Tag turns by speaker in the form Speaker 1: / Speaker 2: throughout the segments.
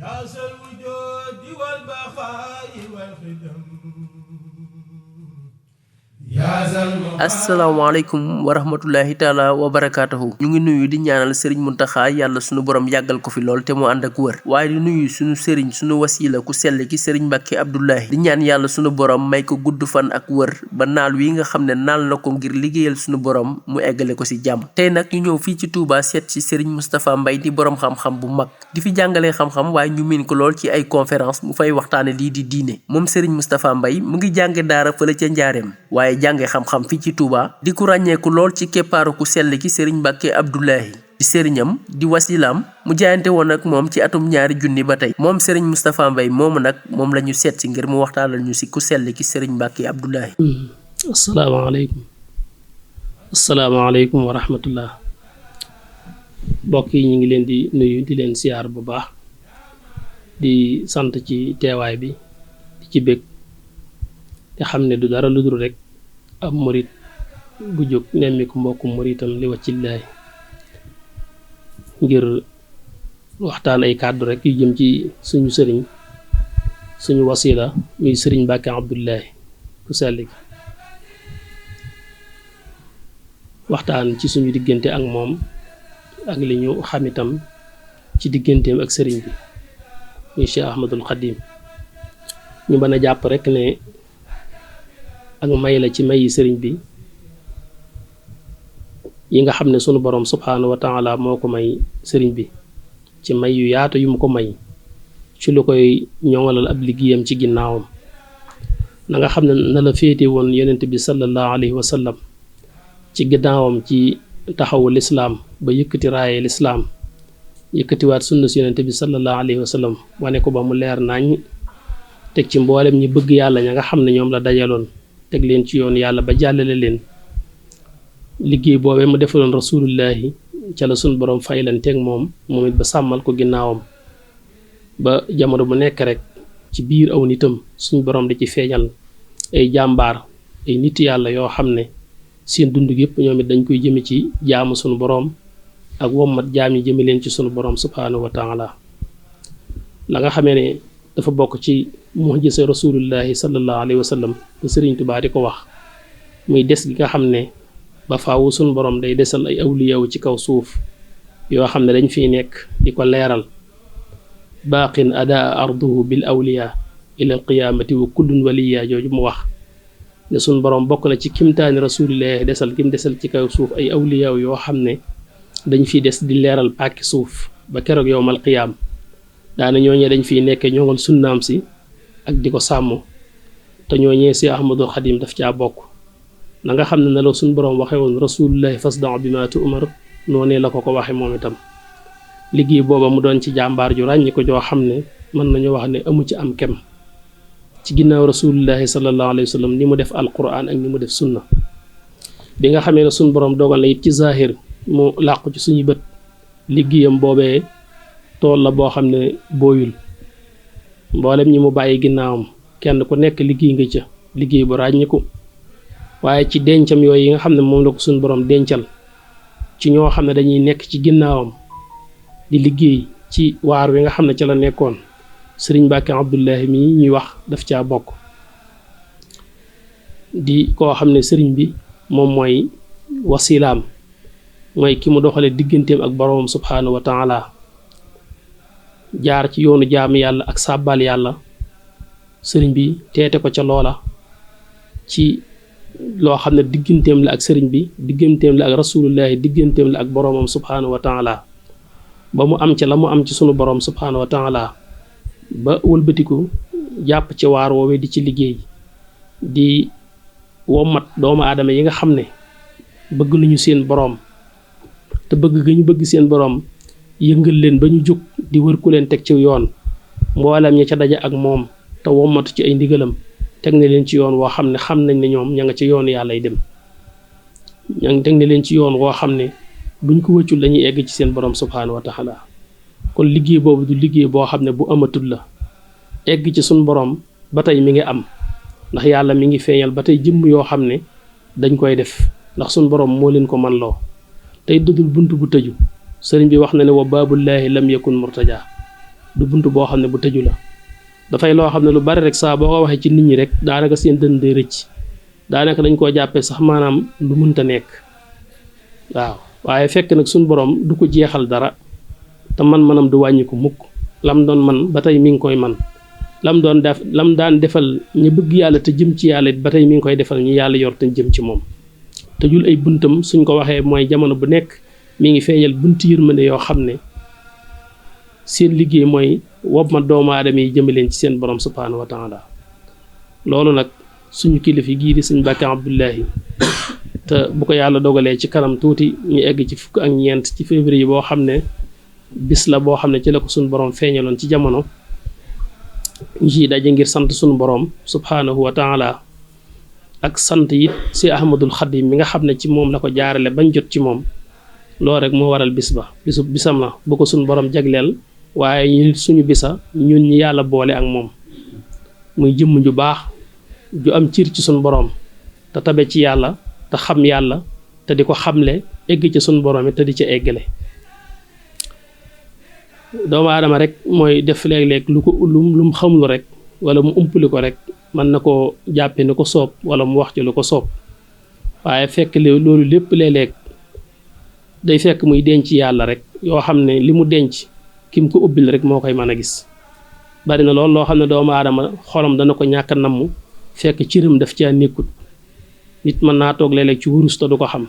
Speaker 1: يا ذا الوجود والبقاء والخدم
Speaker 2: asalaamaaleykum wa rahmatullahi taala wa barakaatuhu ñu ngi nuyu di ñaanal sëriñ Muntaxa yàlla sunu borom yàggal ko fi lool te mu ànd ak wër waaye di nuyu sunu sëriñ sunu wasila ku sell ki sëriñ Mbàkke Abdullahi di ñaan yàlla sunu borom may ko gudd fan ak wër ba naal wi nga xam ne naal na ko ngir liggéeyal sunu borom mu eggale ko si jàmm. Tey nag ñu ñëw fii ci Touba seet si sëriñ Moustapha Mbaye di borom xam-xam bu mag di fi jàngalee xam-xam waaye ñu miin ko lool ci ay conférence mu fay waxtaane lii di diine. Moom sëriñ Moustapha Mbaye mu ngi jànge daara fële ca Njaareem waaye jànge xam-xam fii ci Touba di ku ràññeeku lool ci keppaaru ku sell ki sëriñ Mbàkke Abdullahi di sëriñam di wasilaam mu jaayante woon ak moom ci atum 2000 ba tey moom sëriñ Moustapha Mbaye moomu nag moom la ñu seet si ngir mu waxtaanal ñu si ku sell ki sëriñ Mbàkke Abdullahi.
Speaker 3: asalaamaaleykum wa rahmatullah mbokk yi ñu ngi leen di nuyu di leen siyaar bu baax di sant ci teewaay bi di ci bég te xam ne du dara lu dul rek ab murit bu jóg nemmiku mbokku muritam li wàccillaahi ngir waxtaan ay kàddu rek yu jëm ci suñu sëriñ suñu wasila muy sëriñ Mbàkke Abdullahi ku sell gi waxtaan ci suñu diggante ak moom ak li ñu xam itam ci digganteem ak sëriñ bi muy Cheikh Ahmadul Xadim ñu mën a jàpp rek ne ak may la ci mayi sëriñ bi yi nga xam ne sunu borom subhaanahu wa taala moo ko may sëriñ bi ci may yu yaatu yu mu ko may ci lu koy ñoŋalal ab liggéeyam ci ginnaawam na nga xam ne na la féete woon yonent bi sallallahu alayhi wa sallam ci ginnaawam ci taxawu lislaam ba yëkkati raaye lislaam yëkkatiwaat sunna si yonent bi sallallahu alayhi wa sallam wane ko ba mu leer nañ teg ci mboolem ñi bëgg yàlla ña nga xam ne ñoom la dajaloon teg leen ci yoon yàlla ba jàllale leen liggéey boobee mu defaloon rasulullahi ca la sun borom faylanteeg moom it ba sàmmal ko ginnaawam ba jamono bu nekk rek ci biir aw nitam suñ borom di ci feeñal ay jàmbaar ay nit yàlla yoo xam ne seen dund yëpp ñoom it dañ koy jëme ci jaamu sunu borom ak wommat jaam yi jëme leen ci sunu borom subhaanahu wa taala la nga xamee ne dafa bokk ci mu'jiza rasulullahi sallallahu alayhi wa sallam te sëriñ Tuubaa di ko wax muy des gi nga xam ne ba faawu sunu borom day desal ay awliyaw ci kaw suuf yoo xam ne dañ fiy nekk di ko leeral baaqin adaa arduhu bil awliya ila al qiyaamati wa kullun waliya jooju mu wax ne sunu borom bokk na ci kimtaani rasulillahi desal gim desal ci kaw suuf ay awliyaw yoo xam ne dañ fiy des di leeral pàkki suuf ba keroog yowmal qiyaam daana ñooñee dañ fiy nekk ñoŋal sunnaam si ak di ko sàmm te ñooñee si Ahmadul Xadim daf caa bokk na nga xam ne la suñ boroom waxe woon rasulullahi fasda' bima tu'mar noonee la ko waxe moom itam liggéey booba mu doon ci jàmbaar ju ràññi ko joo xam ne mën nañu wax ne amu ci am kem ci ginnaaw rasulullahi sallallahu alayhi wa sallam ni mu def alquran ak ni mu def sunna bi nga xamee ne suñ boroom dogal na it ci zahir mu làqu ci suñu bët liggéeyam boobee tool la boo xam ne booyul mboolem ñi mu bàyyi ginnaawam kenn ku nekk liggéey nga ca liggéey bu ràññiku waaye ci dencam yooyu yi nga xam ne moom la ko suñu borom dencal ci ñoo xam ne dañuy nekk ci ginnaawam di liggéey ci waar wi nga xam ne ca la nekkoon sëriñ Mbàkke Abdullahi mi ñuy wax daf caa bokk di koo xam ne sëriñ bi moom mooy wasilaam mooy ki mu doxale digganteem ak boroomam subhaanahu wa taala jaar ci yoonu jaamu yàlla ak sàbbal yàlla sëriñ bi teete ko ca loola ci loo xam ne digganteem la ak sëriñ bi digganteem la ak rasulullahi digganteem la ak boroomam subhaanahu wa taala ba mu am ca la mu am ci sunu boroom subhaanahu wa taala ba wëlbatiku jàpp ci waar woowee di ci liggéey di wommat doomu aadama yi nga xam ne bëgg nañu seen boroom te bëgg ga ñu bëgg seen boroom yëngal leen ba ñu jóg di wër ku leen teg ci yoon mboolem ña ca daje ak moom te wommatu ci ay ndigalam teg na leen ci yoon woo xam ne xam nañ ne ñoom ña nga ci yoon yàlla y dem ña ngi teg na leen ci yoon woo xam ne buñ ko wëccul dañuy egg ci seen borom subhaanahu wa taala kon liggéey boobu du liggéey boo xam ne bu amatul la egg ci suñ borom ba tey mi ngi am ndax yàlla mi ngi feeñal ba tey jëmm yoo xam ne dañ koy def ndax suñ borom moo leen ko man loo tey dudul bunt bu tëju sëriñ bi wax na ne wa baabullaahi lam yakun murtaja du buntu boo xam ne bu tëju la dafay loo xam ne lu bari rek saa boo ko waxee ci nit ñi rek daanaka seen dënn day rëcc daanaka dañ koo jàppee sax maanaam lu mënta nekk waaw waaye fekk nag suñ borom du ko jeexal dara te man-manam du wàññi ko mukk lam doon man ba tey mi ngi koy man lam daan defal ñu bëgg yàlla te jëm ci yàlla ba tey mi ngi koy defal ñu yàlla yor te jëm ci moom tëjul ay buntam suñ ko waxee mooy jamono bu nekk mi ngi feeñal buntu yërmande yoo xam ne seen liggéey mooy wob ma doomu aadama yi jëme leen ci seen borom subhaanahu wa taala loolu nag suñu kilifa gii di sëñ Mbàkke Abdullahi te bu ko yàlla dogalee ci kanam tuuti ñu egg ci 4 ci février boo xam ne bis la boo xam ne ci la ko suñu borom feeñaloon ci jamono ñu ciy daje ngir sant suñu borom subhaanahu wa taala ak sant it si Ahmadul Xadim mi nga xam ne ci moom la ko jaarale bañ jot ci moom loolu rek moo waral bisam la bu ko suñu borom jagleel waaye ñu suñu bisa ñun ñi yàlla boole ak moom muy jëmm ju baax ju am cir ci suñu borom te tabe ci yàlla te xam yàlla te di ko xamle egg ci suñu borom te di ca eggale doomu aadama rek mooy def léeg-léeg lu mu xamlu rek wala mu umpali ko rek mën na koo jàppe ni ko soob wala mu wax ci lu ko soob waaye fekk loolu lépp léeg-léeg day fekk muy denc yàlla rek yoo xam ne li mu denc ki mu ko ubbil rek moo koy mën a gis bari na loolu loo xam ne doomu aadama xolam dana ko ñàkk a namm fekk cëram daf caa nekkut nit mën naa toog léeg-léeg ci wurus te du ko xam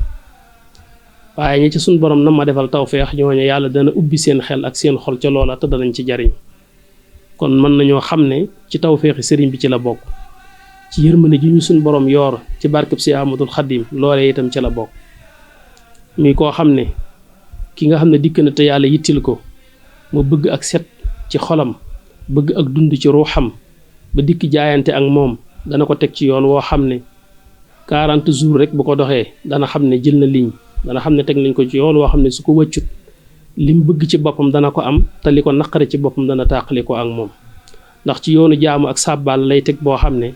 Speaker 3: waaye ñi ci suñ borom na ma defal tawfeex ñooñu yàlla dana ubbi seen xel ak seen xol ca loola te danañ ci jariñ kon mën nañoo xam ne ci tawfeexi sëriñ bi ci la bokk ci yërmande ji ñu suñ borom yoor ci barkeb si Ahmadul Xadim loolee itam ci la bokk muy koo xam ne ki nga xam ne dikk na te yàlla yittil ko mu bëgg ak set ci xolam bëgg ak dund ci ruuxam ba dikk jaayante ak moom dana ko teg ci yoon woo xam ne 40 jours rek bu ko doxee dana xam ne jël na ligne dana xam ne teg nañ ko ci yoon woo xam ne su ko wëccut lim bëgg ci boppam dana ko am te li ko naqare ci boppam dana tàqali ko ak moom ndax ci yoonu jaamu ak sàbbaal lay teg boo xam ne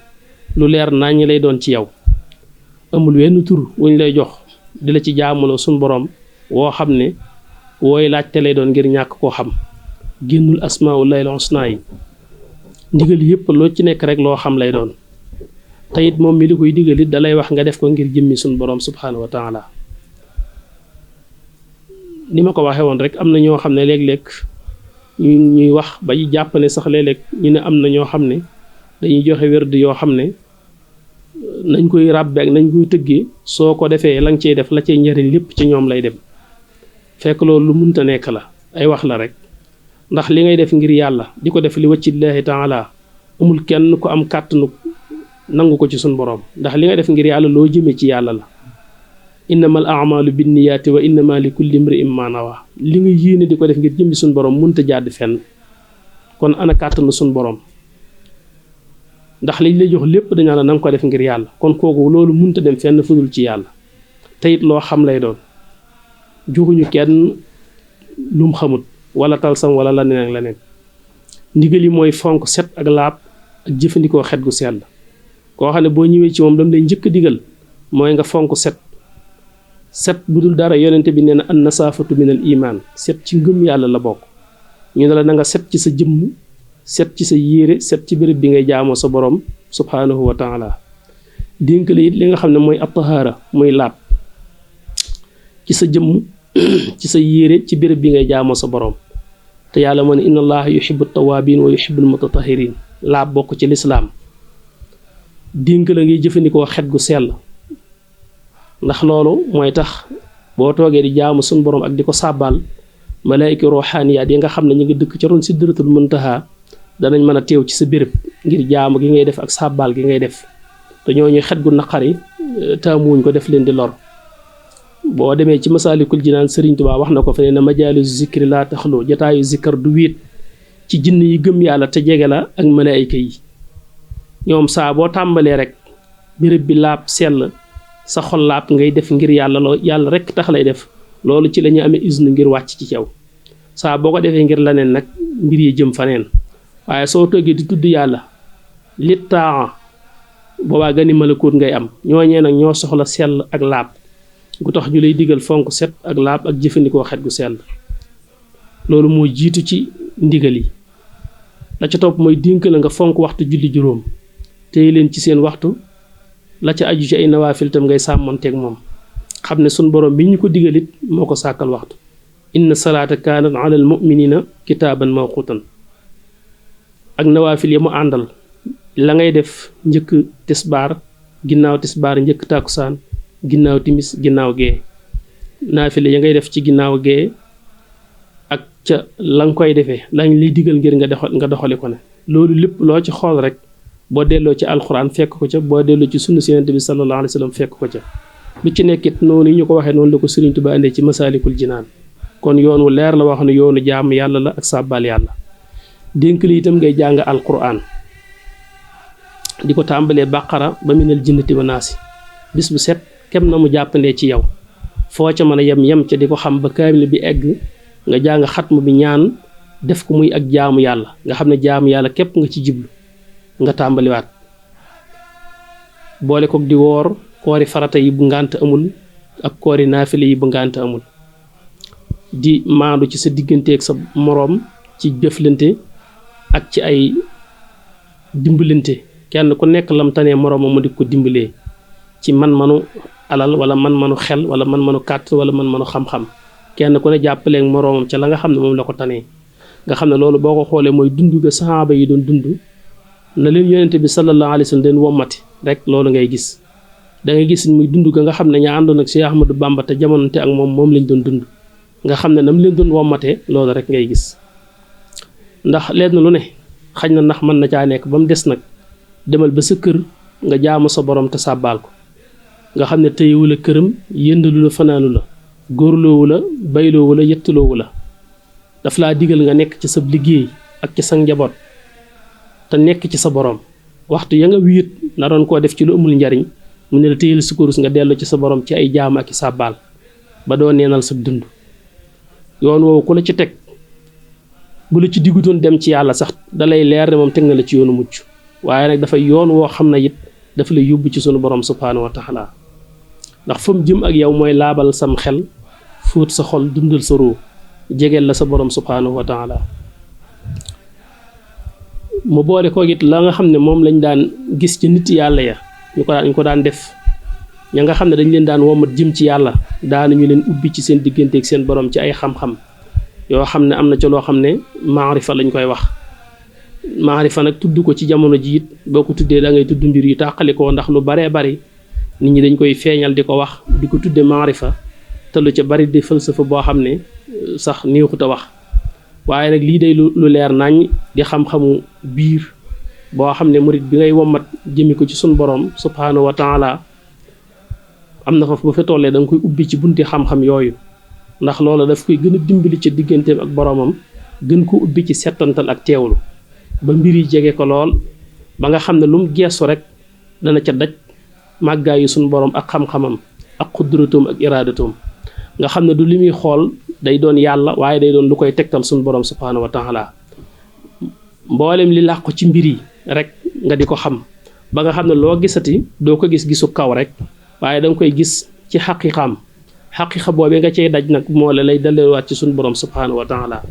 Speaker 3: lu leer naññ lay doon ci yow amul wenn tur wuñ lay jox di la ci jaamuloo suñ borom woo xam ne wooy laajte lay doon ngir ñàkk koo xam génnul asmaullahil husna yi ndigal yëpp loo ci nekk rek loo xam lay doon te it moom mi li koy digal it dalay wax nga def ko ngir jëmmi suñ borom subhaanahu wa taala ni ma ko waxee woon rek am na ñoo xam ne léeg-léeg ñuy wax ba jàpp ne sax léeg-léeg ñu ne am na ñoo xam ne dañuy joxe werd yoo xam ne nañ koy ràbbe ak nañ koy tëggee soo ko defee la nga cey def la cay njariñ lépp ci ñoom lay dem fekk loolu lu munta nekk la ay wax la rek ndax li ngay def ngir yàlla di ko def li wàccillaahi taala amul kenn ku am kàttanu nangu ko ci suñ borom ndax li nga def ngir yàlla loo jëmee ci yàlla la innamal a'malu binniyaati wa innama li kulli imri'in ma nawa li nga yéene di ko def ngir jëmmi suñ borom munta jàdd fenn kon ana kàttanu suñ borom ndax liñ lay jox lépp dañaa la nanga ko def ngir yàlla kon kooku loolu munta dem fenn fudul ci yàlla te it loo xam lay doon joxuñu kenn lum xamut wala talsam wala leneen ak leneen ndigal yi mooy fonk set ak laab ak jëfandikoo xet gu sell koo xam ne boo ñëwee ci moom dam lay njëkk digal mooy nga fonk set bu dul dara yonente bi nee na an nasaafatu min al iman set ci ngëm yàlla la bokk ñu ne la na nga set ci sa jëmm set ci sa yére set ci béréb bi ngay jaamoo sa borom subhaanahu wa taala dénk la it li nga xam ne mooy at-tahaara muy laab ci sa jëmm ci sa yére ci béréb bi ngay jaamoo sa borom te yàlla moo ne inna allaha yuhibbu at-tawwabin wa yuhibbu al-mutatahhirin laab bokk ci lislaam dénk la ngay jëfandikoo xet gu sell ndax loolu mooy tax boo toogee di jaamu suñ borom ak di ko sàbbaal malaayika ruuxaaniyaat yi nga xam ne ñu ngi dëkk ca roon sidratul muntaha danañ mën a teew ci sa béréb ngir jaamu gi ngay def ak sàbbaal gi ngay def te ñooñu xet gu naqari taamuwuñ ko def leen di lor boo demee ci masaalikul jinaan Sëriñ Tuubaa wax na ko fa ne na majaalisu zikri laa taxlu jataayu zikkar du wéet ci jinn yi gëm yàlla te jege la ak malaayika yi ñoom saa boo tàmbalee rek béréb bi laab sell sa xol laab ngay def ngir yàlla yàlla rek tax lay def loolu ci la ñu amee usne ngir wàcc ci caw saa boo ko defee ngir leneen nag mbir yi jëm faneen waaye soo toggee di tudd yàlla lit taa boobaa gani malakut ngay am ñooñee nag ñoo soxla sell ak laab gu tax ñu lay digal fonk set ak laab ak jëfandikoo xet gu sell loolu moo jiitu ci ndigal yi la ca topp mooy dénk la nga fonk waxtu julli juróom téye leen ci seen waxtu la ca aju ci ay nawaafil tam ngay sàmmonteeg moom xam ne sun borom bi ñu ko digalit moo ko sàkkal waxtu inna salaata kaanat alal mu'minina kitaaban mawqutan ak nawaafil ya mu àndal la ngay def njëkk tisbaar ginnaaw tisbaar njëkk tàkkusaan ginnaaw timis ginnaaw gee naafile ya ngay def ci ginnaaw gee ak ca la nga koy defee lañ liy digal ngir nga doxali ko ne loolu lépp loo ci xool rek boo delloo ci alxuraan fekk ko ca boo delloo ci sunna Yonent bi sallallahu alayhi wa sallam fekk ko ca lu ci nekkit noonu ñu ko waxee noonu la ko Sëriñ Tuubaa indee ci masaalikul jinaan kon yoon wu leer la wax ne yoonu jaamu yàlla la ak sàbbal yàlla dénk li itam ngay jàng alxuraan di ko tàmbalee bàqara ba minal jinnati wa naasi bis bu set kem na mu jàppandee ci yow foo ca mën a yem ca di ko xam ba kaamil bi egg nga jàng xatmu bi ñaan def ko muy ak jaamu yàlla nga xam ne jaamu yàlla képp nga ci jiblu nga tàmbaliwaat boole kook di woor koori farata yi bu ngànt amul ak koori naafile yi bu ngànt amul di maandu ci sa digganteeg sa moroom ci jëflante ak ci ay dimbalante kenn ku nekk lam tanee moroomam mu di ko dimbalee ci man-manu alal wala man-manu xel wala man-manu kàtt wala man-manu xam-xam kenn ku ne jàppaleeg moroomam ca la nga xam ne moom la ko tanee nga xam ne loolu boo ko xoolee mooy dund ga saxaaba yi doon dund na leen Yonent bi sallallahu alayhi wa sallam den wommati rek loolu ngay gis da ngay gis muy dund ga nga xam ne ñaa àndoon ak Cheikh Ahmadou Bamba te jamonante ak moom lañ doon dund nga xam ne nam leen doon wommatee loolu rek ngay gis ndax leen lu ne xañ na ndax mën na caa nekk ba mu des nag demal ba sa kër nga jaamu sa borom te sàbbaal ko nga xam ne tëyewu la këram yëndalu la fanaanu la góorloowu la bayloowu la yettaloowu la daf laa digal nga nekk ci sa liggéey ak ci sa njaboot te nekk ci sa borom waxtu ya nga wéet naroon koo def ci lu amul njariñ mu ne la téyel sa kurus nga dellu ci sa borom ci ay jaam ak i sàbbaal ba doo neenal sa dund yoon woowu ku la ci teg bu la ci diggutoon dem ci yàlla sax dalay leer ne moom teg na la ci yoonu mucc waaye nag dafay yoon woo xam ne it dafa lay yóbbu ci sunu borom subhaanahu wa taala ndax fa mu jëm ak yow mooy laabal sam xel fóot sa xol dundal sa ruu jegeel la sa borom subhaanahu wa taala mu boole ko it la nga xam ne moom lañ daan gis ci nit yàlla ya ñu ko daan def ña nga xam ne dañ leen daan womat jëm ci yàlla daanañu leen ubbi ci seen digganteeg seen borom ci ay xam-xam yoo xam ne am na ca loo xam ne maarifa lañ koy wax maarifa nag tudd ko ci jamono ji it boo ko tuddee da ngay tudd mbir yu tàqali ko ndax lu baree bari nit ñi dañ koy feeñal di ko wax di ko tudde maarifa te lu ca bari di falsafa boo xam ne sax neexut a wax waaye nag lii day lu leer nañ di xam-xamu biir boo xam ne murit bi ngay womat jëmi ko ci sun borom subhaanahu wa taala am na foofu ba fa tollee da nga koy ubbi ci bunti xam-xam yooyu ndax loola daf koy gën a dimbali ca digganteem ak boromam gën ko ubbi ci settantal ak teewlu ba mbir yi jege ko lool ba nga xam ne lu mu geesu rek dana ca daj màggaayu suñu borom ak xam-xamam ak xudratoom ak iraadatoom nga xam ne du li muy xool day doon yàlla waaye day doon lu koy tegtal suñu borom subhaanahu wa taala mboolem li làqu ci mbir yi rek nga di ko xam ba nga xam ne loo gisati doo ko gis gisu kaw rek waaye danga koy gis ci xaqiqaam xaqiqa boobee nga cay daj nag moo la lay dalewaat ci suñu borom subhaanahu wa taala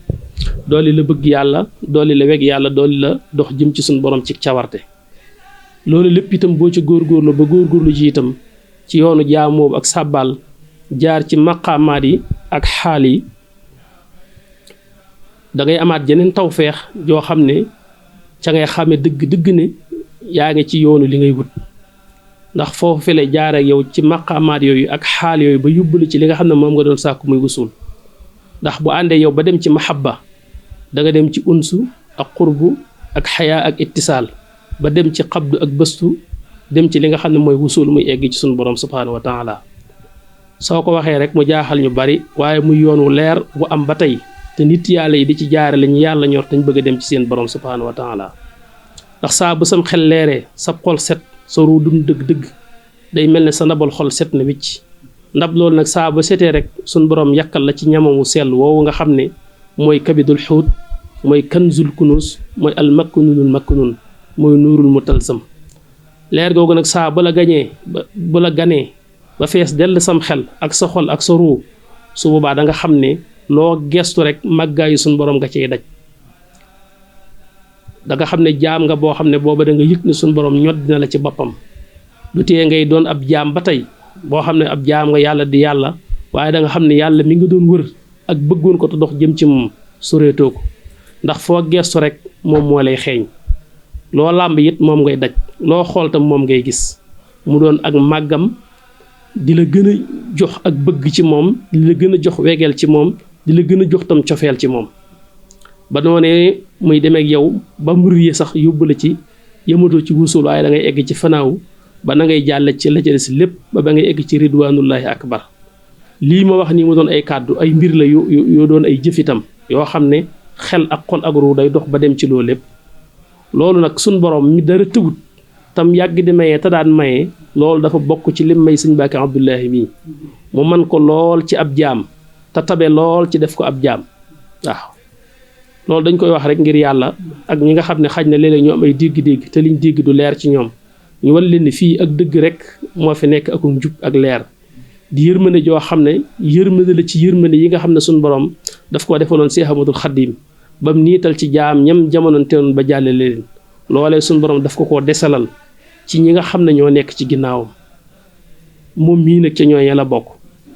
Speaker 3: dooli la bëgg yàlla dooli la weg yàlla dooli la dox jëm ci suñu borom ci cawarte loolu lépp itam boo ci góorgóorlu ba góorgóorlu ci itam ci yoonu jaamoo ak sàbbaal jaar ci maqaamaat yi ak xaal yi dangay amaat jeneen tawfeex joo xam ne ca ngay xame dëgg ne yaa ngi ci yoonu li ngay wut ndax foofu fi lay jaar ak yow ci maqaamaat yooyu ak xaal yooyu ba yóbbulu ci li nga xam ne moom nga doon sàkku muy wusul ndax bu àndee yow ba dem ci mahabba da nga dem ci unsu ak qurbu ak xayaa ak ittisaal ba dem ci xabdu ak bëstu dem ci li nga xam ne mooy wusul muy egg ci suñu borom subhaanahu wa taala soo ko waxee rek mu jaaxal ñu bari waaye muy yoon wu leer bu am ba tey te nit yàlla yi di ci jaare lañu yàlla ñor te ñu bëgg a dem ci seen borom subhaanahu wa taala ndax saa bu sam xel leeree sa xol set sa ruu dum dëgg-dëgg day mel ne sa ndabal xol set na wicc ndab loolu nag saa ba setee rek suñ borom yàkkal la ci ñamamu sell woowu nga xam ne mooy kabidul xuut mooy kanzul kunus mooy al makkununul makkunun mooy nuurul mutalsam leer googu nag saa bu la gañee bu la ganee ba fees dell sam xel ak sa xol ak sa ruu su boobaa da nga xam ne loo gestu rek màggaayu suñ borom nga cey daj da nga xam ne jaam nga boo xam ne booba da nga yëg ne suñu borom ñod dina la ci boppam du tee ngay doon ab jaam ba tey boo xam ne ab jaam nga yàlla di yàlla waaye da nga xam ne yàlla mi nga doon wër ak bëggoon ko te dox jëm ci moom soreetoo ko ndax foo gestu rek moom moo lay xeeñ loo làmb it moom ngay daj loo xool tam moom ngay gis mu doon ak màggam di la gën a jox ak bëgg ci moom di la gën a jox wegeel ci moom di la gën a jox tam cofeel ci moom ba noonee muy demee ak yow ba mbir sax yóbbu la ci yëmatoo ci wusul waaye da ngay egg ci fanaaw ba na ngay jàll ci la ca des lépp ba ngay egg ci ridwanullahi akbar lii ma wax nii mu doon ay kàddu ay mbir la yoo doon ay jëfitam yoo xam ne xel ak xol ak ruu day dox ba dem ci loolu lépp loolu nag suñ borom mi dara tëwut tam yàgg di mayee te daan mayee loolu dafa bokk ci lim may sëñ Mbàkke Abdullahi mii mu man ko lool ci ab jaam te tabe lool ci def ko ab jaam waaw loolu dañ koy wax rek ngir yàlla ak ñi nga xam ne xaj na léeg-léeg ñu am ay dégg-dégg te liñ dégg du leer ci ñoom ñu wan leen ni fii ak dëgg rek moo fi nekk ak njub ak leer di yërmande joo xam ne yërmande la ci yërmande yi nga xam ne suñu borom daf ko defaloon Seex Ahmadul Xaddiim bam niital ci jaam ñam jamonoon teewoon ba jàlle leen loolee suñu borom daf ko koo desalal ci ñi nga xam ne ñoo nekk ci ginnaawam moom mii nag ca ñooñee la bokk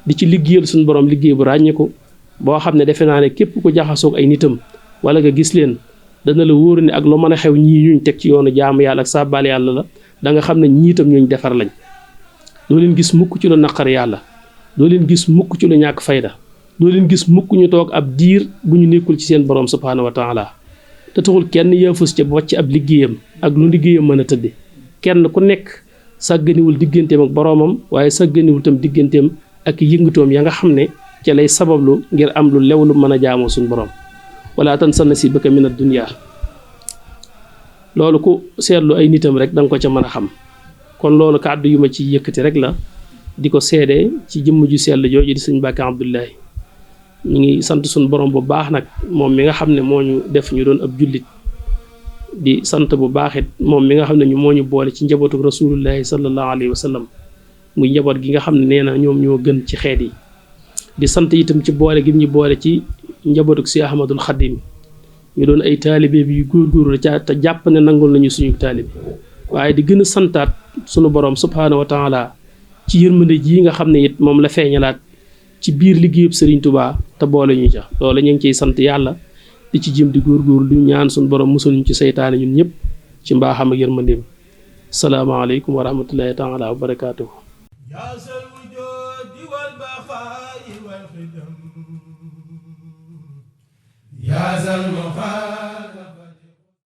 Speaker 3: di ci liggéeyal suñu borom liggéey bu ràññeeku boo xam ne defe naa ne képp ku jaxasoog ay nitam wala nga gis leen dana la wóor ne ak lu mën a xew ñii ñuñ teg ci yoonu jaamu yàlla ak sàbbaal yàlla la da nga xam ne ñiitam ñuñ defar lañ doo leen gis mukk ci lu naqar yàlla doo leen gis mukk ci lu ñàkk fayda doo leen gis mukk ñu toog ab diir bu ñu nekkul ci seen borom subhaanahu wa taala te taxul kenn yaafus ca wàcc ab liggéeyam ak lu liggéeyam mën a tëdde kenn ku nekk sàgganiwul digganteem ak boroomam waaye sàgganiwul tam digganteem ak yëngatoom ya nga xam ne ca lay sabablu ngir am lu lew lu mën a jaamoo suñu borom wala tansa nasiibaka mina dunya loolu ku seetlu ay nitam rek danga ko ca mën a xam kon loolu kàddu yu ma ci yëkkati rek la di ko seede ci jëmm ju sell jooju di sëñ Mbàkke Abdullahi ñu ngi sant suñu borom bu baax nag moom mi nga xam ne moo ñu def ñu doon ab jullit di sant bu baax it moom mi nga xam ne ñu moo ñu boole ci njabootu rasulullahi sallallahu alayhi wa sallam muy njaboot gi nga xam ne nee na ñoom ñoo gën ci xeet yi di sant itam ci boole gi ñu boole ci njabootu si Ahmadul Xadim ñu doon ay taalibe bi yu góorgóorlu te jàpp ne nangul nañu suñu taalibe waaye di gën a santaat sunu borom subhaanahu wa taala ci yërmande ji nga xam ne it moom la feeñalaat ci biir liggéeyub Serigne Touba te boole ñu ca loolu ñu ngi ciy sant yàlla di ci jëm di góorgóorlu du ñaan sunu borom musul ñu ci seytaane ñun ñëpp ci mbaaxam ak yërmandeem salaamaaleykum wa rahmatullahi taala wa barakaatuhu.
Speaker 1: يا ذا المخالف